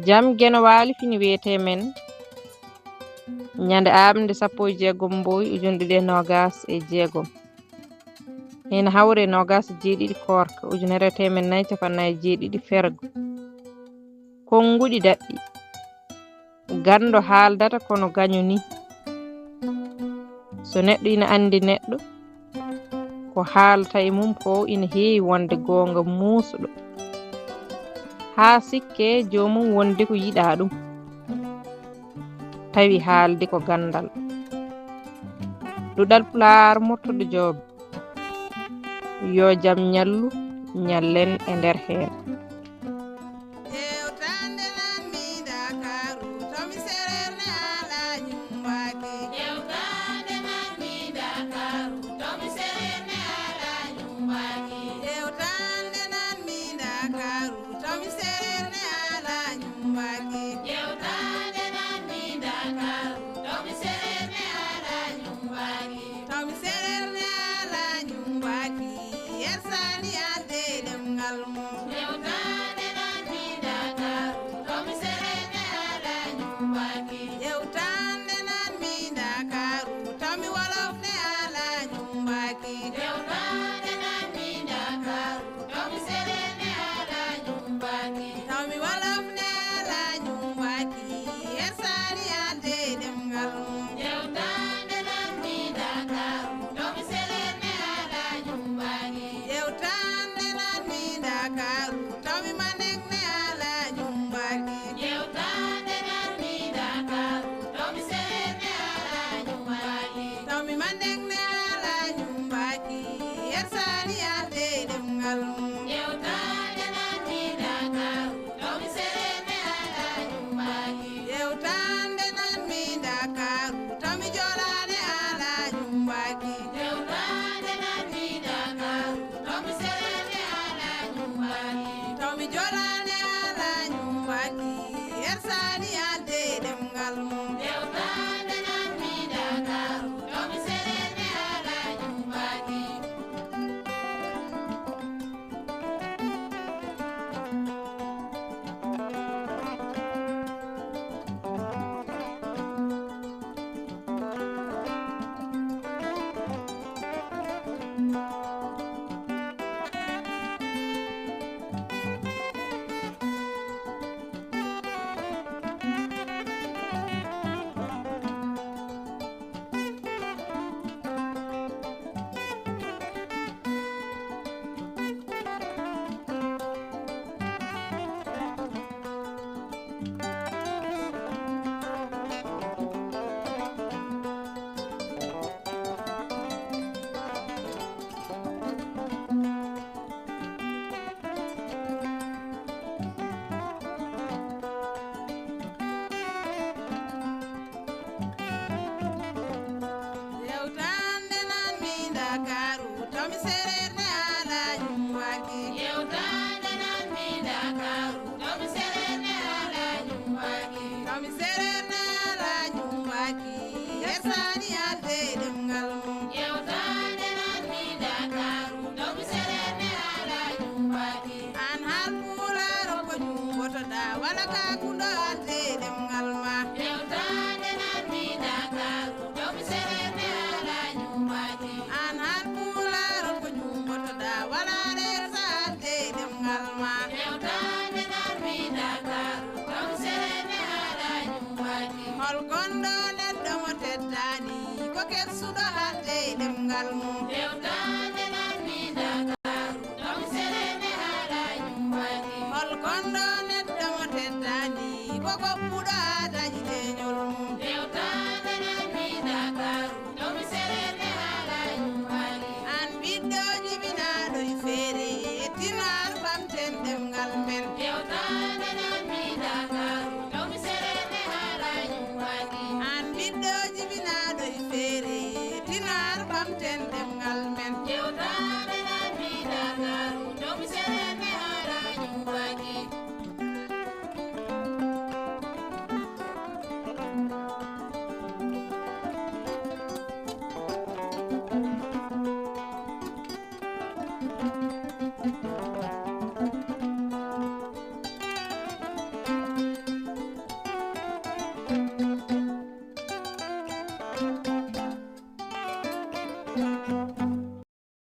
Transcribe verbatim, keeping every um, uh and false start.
Jam Geno Waali fini wiyetee men ñande aaɓnde sappo e jeegom Mbooy ujunere ɗiɗi e noogaas e jeegom. Hina hawri e noogaas e jeeɗiɗi koorka ujunere e teemedde nayi e cappanɗe nayi e jeeɗiɗi fergo. Konnguɗi daɗɗi. Ganndo haaldata kono gaño ni. So neɗɗo ina anndi neɗɗo, ko haalata e mum ko ina heewi wonde goonga muusuɗo. Haa sikke joomum wonde ko yiɗaa ɗum. Tawi haalde ko ganndal. Duɗal Pulaar moftuɗo joob. Yo jam ñallu, ñallen e nder heen. Yewtande nan mi Ndakaaru, to mi sereer ne ala ñumbaaki. Yewtande nan mi Ndakaaru, to mi sereer ne ala ñumbaaki. Yewtande nan mi Ndakaaru, to mi sereer ne ala ñumbaaki. Yewtande nan mi Ndakaaru, to mi sereer ne ala ñumbaaki. To mi sereer ne ala ñumbaaki, yer sani alde ɗemngal mum. Yewtande nan mi Ndakaaru, to mi sereer ne ala ñumbaaki. Yewtande nan mi Ndakaaru, to mi wolof ne ala ñumbaaki. Yewtande nan mi Ndakaaru, to mi sereer ne ala ñumbaaki. To mi wolof ne ala ñumbaaki, yer sani alde ɗemngal mum. Yewtande nan mi Ndakaaru, to mi sereer ne ala ñumbaaki. Yewtande nan mi Ndakaaru, to mi mandeng ne ala ñumbaaki. Yewtande nan mi Ndakaaru, to mi sereer ne ala ñumbaaki. To mi mandeng ne ala ñumbaaki, yer sani alde ɗemngal mum. Yewtande nan mi Ndakaaru, to mi sereer ne ala ñumbaaki. Yewtande nan mi Ndakaaru, to mi joolaa ne ala ñumbaaki. Yewtande nan mi Ndakaaru, to mi sereer ne ala ñumbaaki. To mi joolaa ne ala ñumbaaki, yer sani alde ɗemngal mum. Yewtande nan mi Ndakaaru, to mi sereer ne ala ñumbaaki. Yewtande nan mi Ndakaaru, to mi sereer ne ala ñumbaaki. Yewtande nan mi Ndakaaru, to mi sereer ne ala ñumbaaki. To mi sereer ne ala ñumbaaki, yer sani alde ɗemngal mum. Yewtande nan mi Ndakaaru, to mi sereer ne ala ñumbaaki. Aan haalpulaar ko ñumbotoɗaa, wala ka kundo alde ɗemngal ma. Yewtande nan mi Ndakaaru, to mi sereer ne ala ñumbaaki. Aan haalpulaar ko ñumbotoɗaa, wala reer sa alde ɗemngal ma. Yewtande nan mi Ndakaaru, to mi sereer ne ala ñumbaaki. Hol gonɗo neɗɗo mo teddaani, ko kersuɗo alde ɗemngal mum. Yewtande nan mi Ndakaaru, to mi sereer ne ala ñumbaaki. Hol gonɗo neɗɗo mo teddaani, ko goppuɗo aadaaji leñol mum. Yewtande nan mi Ndakaaru, to mi sereer ne ala ñumbaaki. Aan ɓiɗɗo jibinaaɗo e feere, tino ar ɓamten ɗemngal men. Yewtande nan mi Ndakaaru, to mi sereer ne ala ñumbaaki. Aan ɓiɗɗo jibinaaɗo e feere, tino ar ɓamten ɗemngal men. Yewtande nan mi Ndakaaru, to mi sereer ne ala ñumbaaki.